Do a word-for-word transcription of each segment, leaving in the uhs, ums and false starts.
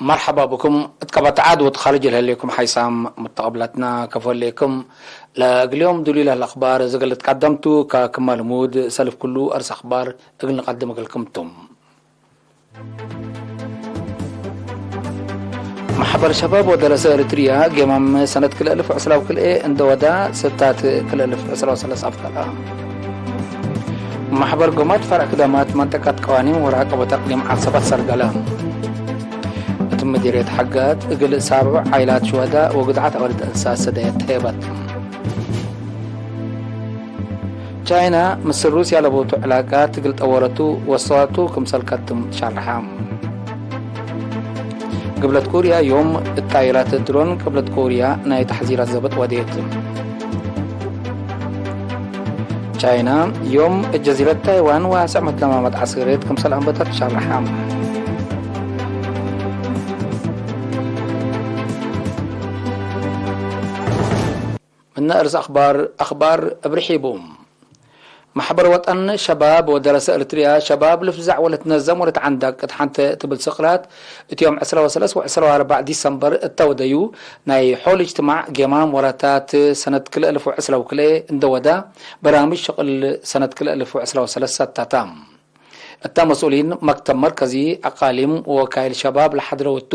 መርሐባ ብኩም። እት ቀበት ዐድ ወእት ኻርጅ ለህሌኩም ሓይሳም ሙተቀብላትና ከፎ ህሌኩም። ለእግል ዮም ዱሉይ ለህለ አኽባር እግል ልትቀደም ቱ፣ ከክመ ልሙድ ሰልፍ ኩሉ አርስ አኽባር እግል ንቀድም እግልኩም ቱ። መሕበር ሸባብ ወደረሰ ኤሪትርያ ጌማም ሰነት ክልኤ እልፍ ወዕስራ ወክልኤ እንደ ወዳ፣ ስታት ክልኤ እልፍ ወዕስራ ወሰለስ አፍተላ። መሕበር ጎማት ፈርዕ ክዳማት መንጠቀት ቀዋኒን ወራቀበት አቅሊም ዐሰበት ሰርገለ። እት ምዲርየት ሐጋት እግል ሳብዕ ዓይላት ሽወዳ ወግድዓት አወልድ እንሳት ሰደየት ሄበት። ቻይና ምስል ሩስያ ለቦቱ ዕላቃት እግል ጠወረቱ ወሰዋቱ ክምሰል ከትም ትሸረሐ። ግብለት ኮርያ ዮም እት ጣይራት ድሮን ቅብለት ኮርያ ናይ ተሕዚራት ዘበጥ ወዴት። ቻይና ዮም እት ጀዚረት ታይዋን ዋስዕ መትለማመት ዐስክርየት ክምሰል አንበተት ትሸረሐ። ምነ እርስ አኽባር፣ አኽባር እብ ርሒቡ። መሕበር ወጠን ሸባብ ወደረሰ ኤሪትርያ፣ ሸባብ ልፍዛዕ ወለትነዘም ወለትዐንደቅ እት ሐንተ እት ብል ስቅላት፣ እት ዮም ዕስራ ወሰለስ ወዕስራ ወአርበዕ ዲሰምበር እተወደዩ ናይ ሖል እጅትማዕ ጌማም ወራታት ሰነት ክልኤ እልፍ ወዕስራ ወክልኤ እንደ ወዳ፣ በራምጅ ሽቅል ሰነት ክልኤ እልፍ ወዕስራ ወሰለስ ሰታታ። እተ መስኡሊን መክተብ መርከዚ አቃሊም ወወካይል ሸባብ ለሐድረው እቱ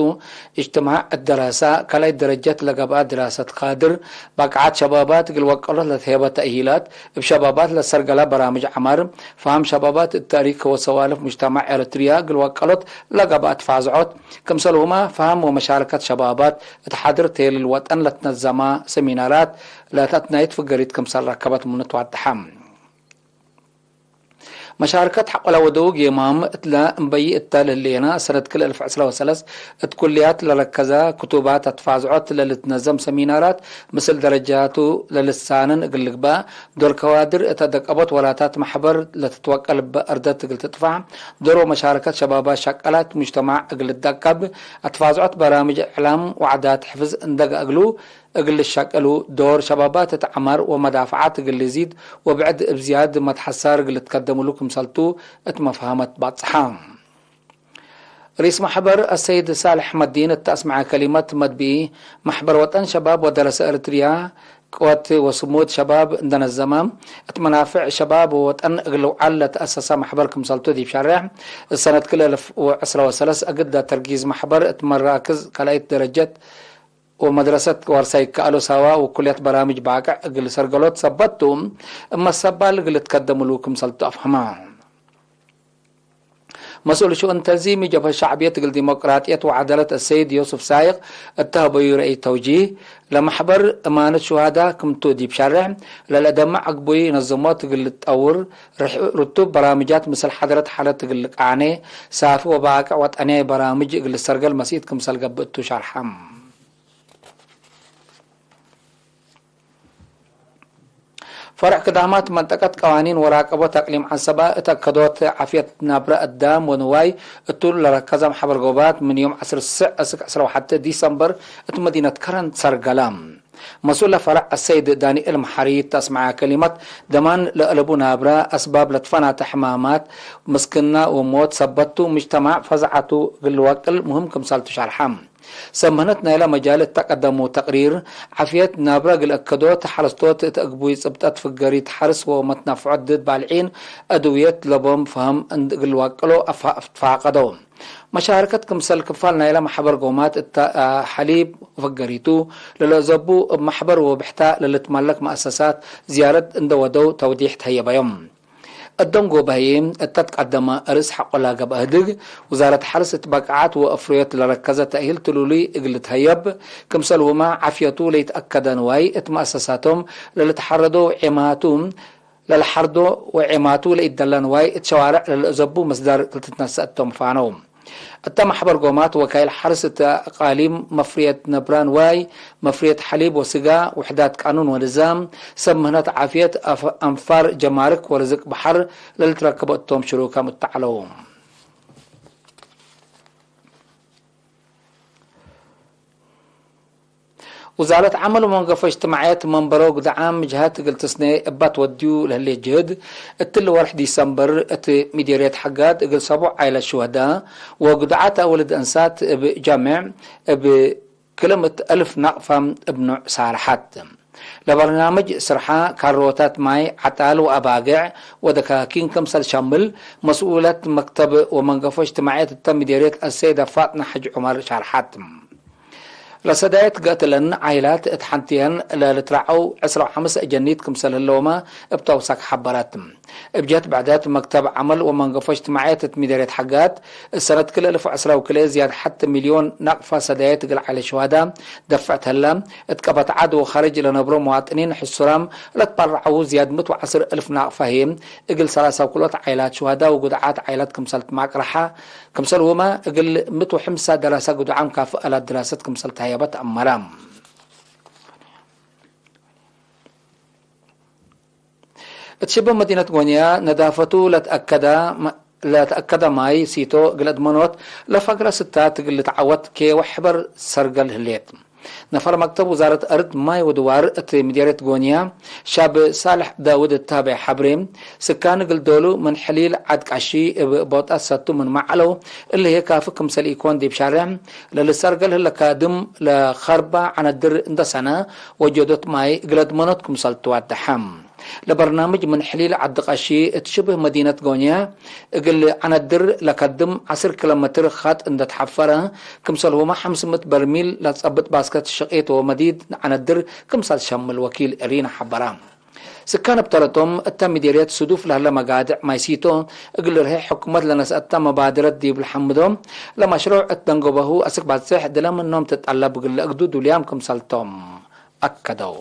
እጅትማዕ እት ደራሳ ካልኣይት ደረጀት ለገብአ ድራሰት ካድር፣ ባቅዓት ሸባባት እግል ወቀሎት ለትሄበ ተእሂላት፣ እብ ሸባባት ለሰርገላ በራምጅ ዐማር፣ ፈሀም ሸባባት እት ተእሪክ ወሰዋልፍ ሙጅተማዕ ኤረትርያ እግል ወቀሎት ለገብአ ተፋዝዖት፣ ክምሰልሁመ ፈሀም ወመሻረከት ሸባባት እት ሐድር ቴልል ወጠን ለትነዘማ ሰሚናራት ለተአትናይት ፍገሪት ክምሰል ረከበት ምኑ ትዋደሐ። መሻርከት ሐቆለ ወደው ጌማም እትለ እምበይ እተ ለህሌነ፣ ሰነት ክል እልፍ ዕስራ ወሰለስ እት ኩልያት ለረከዘ ክቱባት አትፋዝዖት ለልትነዘም ሰሚናራት፣ ምስል ደረጃቱ ለልሳንን እግል ልግበእ፣ ዶር ከዋድር እተ ደቀቦት ወላታት መሕበር ለትትወቀል እበ እርደት እግል ትጥፋዕ፣ ዶር ወመሻርከት ሸባባት ሸቀላት ሙጅተማዕ እግል ልትደቀብ፣ አትፋዝዖት በራምጅ እዕላም ወዐዳት ሕፍዝ እንደገ እግሉ፣ እግል ልሸቅሉ፣ ዶር ሸባባት እት ዐማር ወመዳፈዓት እግል ልዚድ ወብዕድ እብ ዝያድ መትሐሳር እግል ልትከደምሉ ክምሰልቱ እት መፍሀመት ባጽሐ። ርኢስ መሕበር አሰይድ ሳልሕ መዲን እት አስመዐ ከሊመት መድብኢ፣ መሕበር ወጠን ሸባብ ወደረሰ ኤረትርያ ቅወት ወስሙድ ሸባብ እንደ ነዘመ፣ እት መናፍዕ ሸባብ ወወጠን እግል ልውዓል ለተአሰሰ መሕበር ክምሰልቱ ዲብ ሸሬሕ፣ እት ሰነት ክል እልፍ ወዕስራ ወሰለስ አግደ ተርጊዝ መሕበር እት መራክዝ ካልኣይት ደረጀት ወመድረሰት ዋርሳይ ከአሎ ሳዋ ወኩልያት በራምጅ ባቅዕ እግል ሰርገሎት ሰበት ቱ፣ እመ ሰባል እግል ልትከደምሉ ክምሰልቱ አፍሀመ። መስኡል ሽኡን ተንዚም ጀብሀት ሸዕብየት እግል ዲሞቅራጥየት ወዐደለት አሰይድ ዮስፍ ሳይቅ እተ ሀበዩ ረአይ ተውጂህ፣ ለመሕበር እማነት ሹሃዳ ክምቱ ዲብ ሸሬሕ፣ ለለአደመዕ አግቡይ ነዝሞት እግል ልትጠውር፣ ርሕ-፣ ርቱብ በራምጃት ምስል ሐድረት ሓለት እግል ልቃኔ፣ ሳፊ ወባቅዕ ወጠንያይ በራምጅ እግል ልሰርገል መስኢት ክምሰል ገብእ ቱ ሸርሐ። ፈርዕ ክዳማት መንጠቀት ቀዋኒን ወራቀቦት አቅሊም ዐሰበ እት አከዶት ዓፍየት ናብረ አዳም ወንዋይ እቱ ለረከዘ መሕበር ጎባት ምን ዮም ዐስር ስዕ እስክ ዐስር ወሐቴ ዲሰምበር እት መዲነት ከረን ሰርገለ። መስኡለ ፈርዕ አሰይድ ዳንኤል መሐሪ እት አስመዐ ከሊመት፣ ደማን ለአለቡ ናብረ አስባብ ለትፈናተ ሕማማት፣ ምስክና ወሞት ሰበት ቱ፣ ሙጅተማዕ ፈዝዐቱ እግል ልወቅል ሙህም ክምሰል ቱ ሸርሐ። ሰምህነት ናይለ መጃል እተ ቀደሙ ተቅሪር፣ ዓፍየት ናብረ እግል አከዶት፣ ሐረስቶት እት አግቡይ ጽብጠት ፍገሪት ሐርስ ወመትነፍዖት ድድ ባልዒን አድውየት ለቦም ፈሀም እንድ እግል ልወቅሎ አፋ-፣ ትፋቀደው። መሻርከት ክምሰል ክፋል ናይለ መሕበር ጎማት እተ፣ አ፣ ሐሊብ ወፍገሪቱ ለለአዘቡ እብ መሕበር ወብሕታ ለልትመለክ መአሰሳት ዝያረት እንደ ወደው ተውዲሕ ተህየበዮም። እዶም ጎበህዬ እተ ትቀደመ እርስ ሐቆላ ገብአ ህድግ፣ ውዛረት ሐርስ እት በቃዓት ወእፍርዮት ለረከዘ ተእሂል ትሉሉይ እግል ልትሀየብ፣ ክምሰልሁመ ዓፍየቱ ለይትአከደ ንዋይ እት መአሰሳቶም ለልትሐረዶ ወዔማቱ ለልሐርዶ ወዔማቱ ለኢደለ ንዋይ እት ሸዋርዕ ለልአዘቡ መስዳር እግል ትትነሰእ እቶም ፋነው። እተ መሕበር ጎማት ወካይል ሐርስ እተ አቃሊም መፍርየት ነብረ ንዋይ፣ መፍርየት ሐሊብ ወስጋ፣ ውሕዳት ቃኑን ወንዛም፣ ሰብ ምህነት ዓፍየት፣ አፍ-፣ አንፋር ጀማርክ ወርዝቅ በሐር ለልትረክቦ እቶም ሽሩካም እተዐለው። ውዛረት ዐመል ወመንገፎ እጅትማዕየት መንበሮ ግድዓም ጅሀት እግል ትስኔ እባ ትወድዩ ለህሌት ጅህድ፣ እትሊ ወርሕ ዲሰምበር እት ሚዴርየት ሐጋድ እግል ሰቡዕ ዓይለት ሽወዳ ወግዱዓት አውልድ እንሳት እብ ጃምዕ እብ ክልምት እልፍ ናቅፋ እብ ኖዕ ሳርሐት። ለበርናምጅ ስርሓ ካሮታት ማይ፣ ዐጣል ወአባግዕ ወደካኪን ክምሰል ሸምል መስኡለት መክተብ ወመንገፎ እጅትማዕየት እተ ሚዴርየት አሰይደ ፋጥነ ሐጅ ዑመር ሻርሐት። ለሰዳየት ገአትለን ዓይላት እት ሐንቲየን ለልትረዐው ዕስራ ወሐምስ አጀኒት ክምሰል ህለውመ እብ ተውሳክ ሐበረት። እብ ጀህት ብዕደት መክተብ ዐመል ወመንገፎ እጅትማዕየት እት ሚዴርየት ሐጋድ፣ እሰነት ክልኤ እልፍ ወዐስራ ወክልኤ ዝያድ ሐቲ ሚልዮን ናቅፋ ሰዳየት እግል ዐለ ሽዋዳ ደፍዕት ህለ። እት ቀበት ዐድ ወኻርጅ ለነብሮ መዋጥኒን ሕሱራም ለትበረዐው ዝያድ ምእት ወዐስር እልፍ ናቅፋ ህዬ፣ እግል ሰላሳ ወክልኦት ዓይላት ሽዋዳ ወጉድዓት ዓይላት ክምሰል ትማቅረሐ፣ ክምሰልሁመ እግል ምእት ወሐምሳ ደራሳ ግዱዓም ካፍእ አላት ድራሰት ክምሰል ተሀየበት አመረ። እት ሽብህ መዲነት ጎንያ ነዳፈቱ ለትአከደ፣ ለትአከደ ማይ ሲቶ እግል አድመኖት ለፈግረ ስታት እግል ልትዓወት ኬወ ሕበር ሰርገል ህሌት። ነፈር መክተብ ውዛረት አርድ ማይ ወድዋር እት ምዴርየት ጎንያ ሻብ ሳልሕ ዳውድ እት ሀበየ ሐብሬ፣ ስካን እግል ዶሉ ምን ሕሊል ዐድ ቃሺ እብ ቦጣት ሰቱ ምንመ ዐለው፣ እሊ ህዬ ካፊ ክምሰል ኢኮን ዲብ ሻሬዕ ለልሰርገል ህለ ካድም ለከርባ ዐነድር እንደ ሰነ ወጀዶት ማይ እግል አድመኖት ክምሰል ትዋደሐ። ለበርናምጅ ምን ሕሊል ዐድ ቃሺ እት ሽብህ መዲነት ጎንያ እግል ዐነድር ለከድም ዐስር ኪሎ ሜትር ኻጥ እንደ ተሐፈረ፣ ክምሰልሁመ ሐምስ ምእት በርሚል ለትጸብጥ ባስከት ሸቄት ወመዲድ ዐነድር ክምሰል ሸምል ወኪል ኤሪና ሐበረ። ስካን እብ ተረቶም፣ እተ ሚዴርየት ስዱፍ ለህለ መጋድዕ ማይ ሲቶ እግል ልርሄ ሕኩመት ለነስአተ መባድረት ዲብ ለሐምዶ፣ ለመሽሩዕ እት ደንጎበሁ አስክ ባጽሕ ድለ ምኖም ትጠለብ እግል ለእግዱ ዱልያም ክምሰልቶም አከደው።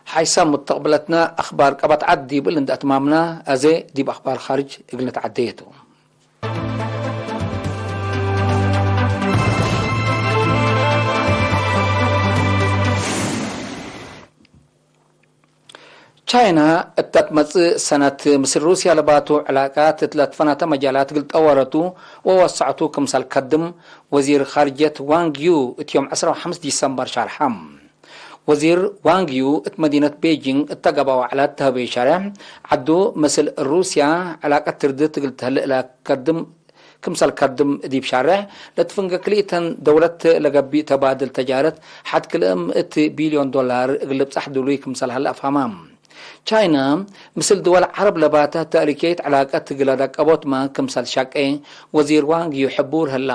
ሓይሳም ሙተቅብለትነ አክባር ቀበት ዐድ ዲብ እል እንዴ አትማምነ፣ አዜ ዲብ አክባር ካርጅ እግል ንትዐደየ ቱ። ቻይና እተ ትመጽእ ሰነት ምስል ሩስያ ለባቱ ዕላቃት እት ለትፈነተ መጃላት እግል ጠወረቱ ወወሰዐቱ ክምሰል ከድም ወዚር ካርጅየት ዋንግ ዩ እት ዮም ዕስራ ወሐምስ ዲሰምበር ሻርሐ። ወዚር ዋንግ ዩ እት መዲነት ቤጂንግ እተ ገብአው ዐለት ተህቤ ሸሬሕ ዐዱ፣ ምስል ሩስያ ዕላቀት ትርድት እግል ተህልእ ለከድም ክምሰል ከድም ዲብ ሻሬሕ ለትፍንገ ክልኢተን ደውለት ለገቢእ ተባድል ተጃረት ሐድ ክልኤ ምእት ቢልዮን ዶላር እግል ልብጻሕ ድሉይ ክምሰል ሀለ አፍሀመ። ቻይና ምስል ድወል ዐረብ ለባተ ተእሪከይት ዕላቀት እግል ለደቀቦትመ ክምሰል ሸቄ ወዚር ዋንግ ዩ ሕቡር ህላ።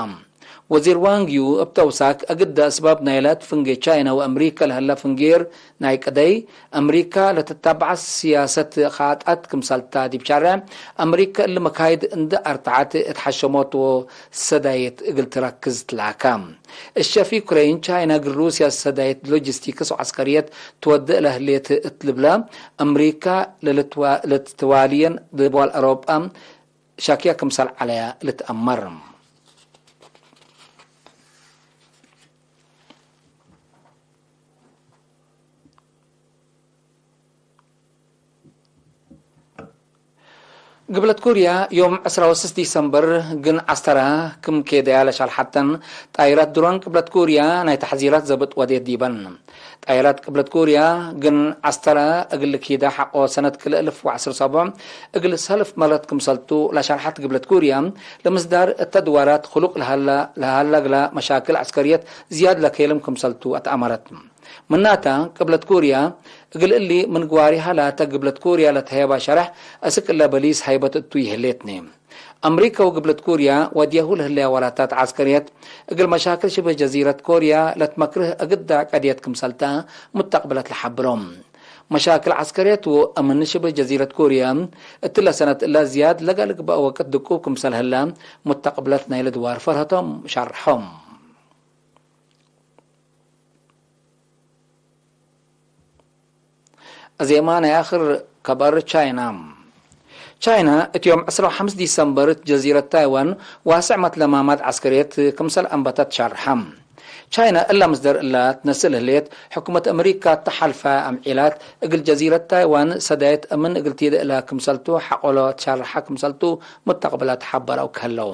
ወዚር ዋንግ ዩ እብ ተውሳክ፣ እግደ አስባብ ናይለ እት ፍንጌ ቻይና ወአምሪከ ለህለ ፍንጌር ናይ ቅደይ፣ አምሪከ ለትታበዐ ሲያሰት ኻጠት ክምሰልታ ዲብ ሻሬዕ፣ አምሪከ እሊ መካይድ እንዴ አርተዐት እት ሐሸሞት ወሰዳየት እግል ትረክዝ ትላከ። እሸ ፊ ዩክሬን፣ ቻይና እግል ሩስያ ሰዳየት ሎጂስቲክስ ወዐስከርየት ትወዴ ለህሌት እት ልብለ፣ አምሪከ ለልትዋ-፣ ለትትዋልየን ድወል አውሮጳ ሻክየ ክምሰል ዐለየ ልትአመር። ግብለት ኩርያ፣ ዮም ዕስራ ወስስ ዲሰምበር፣ ግን ዐስተራ ክም ኬደያ ለሻልሐተን ጣይራት ድሮን ቅብለት ኩርያ ናይ ተሕዚራት ዘብጥ ወዴት ዲበን። ጣይራት ቅብለት ኩርያ ግን ዐስተረ እግል ኪደ ሐቆ ሰነት ክልኤ እልፍ ወዐስር ሰቦዕ እግል ሰልፍ መረት ክምሰልቱ ለሸርሐት ግብለት ኩርያ፣ ለምስዳር እተ ድዋራት ክሉቅ ለሀላ፣ ለሀላ እግላ መሻክል ዐስከርየት ዝያድ ለኬልም ክምሰልቱ አትአመረት። ምናተ፣ ቅብለት ኩርያ እግል እሊ ምን ግዋሪሃ ላተ ግብለት ኩርያ ለተሄባ ሸረሕ አስክ እለ በሊስ ሀይበት እቱ ይህሌትኒ። አምሪከ ወግብለት ኩርያ ወድየሁ ለህለያ ወላታት ዐስከርየት፣ እግል መሻክል ሽብህ ጀዚረት ኮርያ ለትመክርህ እግዳ ቀድየት ክምሰልታ ሙተቅብለት ለሐብሮ። መሻክል ዐስከርየት ወአምን ሽብህ ጀዚረት ኮርያ፣ እትለ ሰነት እለ ዝያድ ለጋ ልግበእ ወቅት ድቁብ ክምሰል ህለ፣ ሙተቅብለት ናይለ ድዋር ፈርሀቶም ሸርሖም። አዜማ ናይ አክር ከበር ቻይና። ቻይና እት ዮም ዕስራ ወሐምስ ዲሰምበር እት ጀዚረት ታይዋን ዋስዕ መትለማማት ዐስከርየት ክምሰል አንበተት ሻርሐ። ቻይና እላ ምስደር እላ ትነስል ህሌት፣ ሕኩመት አመሪካ እተ ሐልፈ አምዒላት እግል ጀዚረት ታይዋን ሰዳየት አምን እግል ቲደ እላ ክምሰልቱ ሐቆሎ ትሻርሐ ክምሰልቱ ሙተቅብላት ሐበረው ከህለው።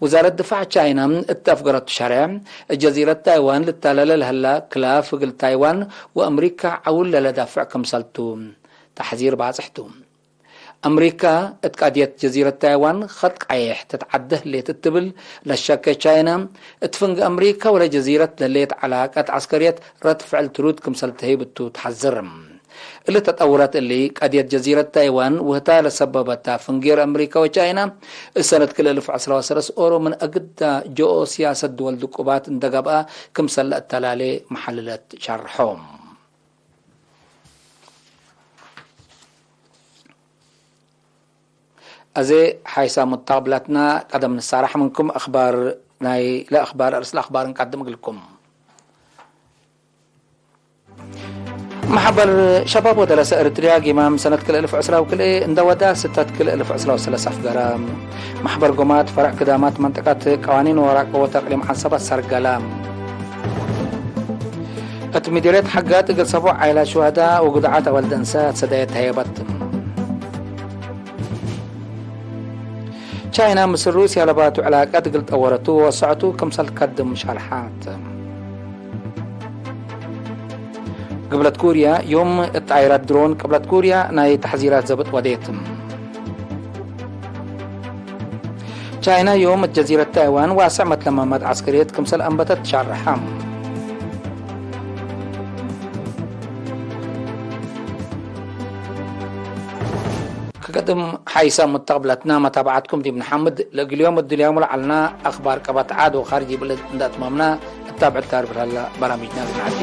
ውዛረት ድፋዕ ቻይና እት አፍገረቱ ሸሬዕ፣ ጀዚረት ታይዋን ልታለለ ለህላ ክላፍ እግል ታይዋን ወአምሪካ ዐውል ለለዳፍዕ ክምሰልቱ ተሕዚር ባጽሕቱ። አምሪካ እት ቀድየት ጀዚረት ታይዋን ኸጥ ቃየሕ ትትዓደ ህሌት እት ትብል ለሸኬ ቻይና፣ እት ፍንጌ አምሪካ ወለጀዚረት ለህሌት ዐላቀት ዐስከርየት ረድ ፍዕል ትሩድ ክምሰል ተህይብ እቱ ተሐዝር። እሊ ተጠውረት እሊ፣ ቀድየት ጀዚረት ታይዋን ወህታ ለሰበበታ ፍንጌር አምሪካ ወቻይና፣ እሰነት ክልኤ እልፍ ዕስራ ወሰለስ ኦሮ ምን አግዳ ጂኦ ሲያሰት ድወል ድቁባት እንደ ገብአ ክምሰል ለአተላሌ መሐልለት ሸርሖ። አዜ ሓይሳም ሙታቅብላትና ቀደም ንሳራሕ ምንኩም አኽባር ናይ ለአኽባር አርእስ ለአኽባር እንቀድም እግልኩም። መሕበር ሸባብ ወደረሰ ኤረትርያ ጊማም ሰነት ክልኤ እልፍ ዕስራ ወክልኤ እንደ ወዳ ስተት ክልኤ እልፍ ዕስራ ወሰለስ አፍገረ። መሕበር ጎማት ፈረዕ ክዳማት መንጠቀት ቀዋኒን ወወራቀ ወተቅሊም ዐንሰበት ሰርገለ። እት ምዲርየት ሐጋት እግል ሰቦዕ ዓይላት ሹሀዳ ወጉድዓት አወልድ እንሰት ሰዳየት ተህየበት። ቻይና ምስል ሩስያ ለባቱ ዕላቀት እግል ጠወረቱ ወወሰዐቱ ክምሰል ከድም ሸርሐት። ግብለት ኩርያ ዮም እት ጣይራት ድሮን ቅብለት ኩርያ ናይ ተሕዚራት ዘብጥ ወዴት። ቻይና ዮም እት ጀዚረት ታይዋን ዋስዕ መትለማማት ዐስከርየት ክምሰል አንበተት ሻርሐ። ከቀድም ሓይሰ ሙተቅብለትና መታብዐትኩም ዲብ ነሐምድ። ለእግል ዮም እድልያሙ ለዐልና አኽባር ቀበት ዓድ ወካርጅ ይብል እንደ አትማምና፣ እታብዕ ታርፍ ለሀላ በራምጅና ልትዓዴ።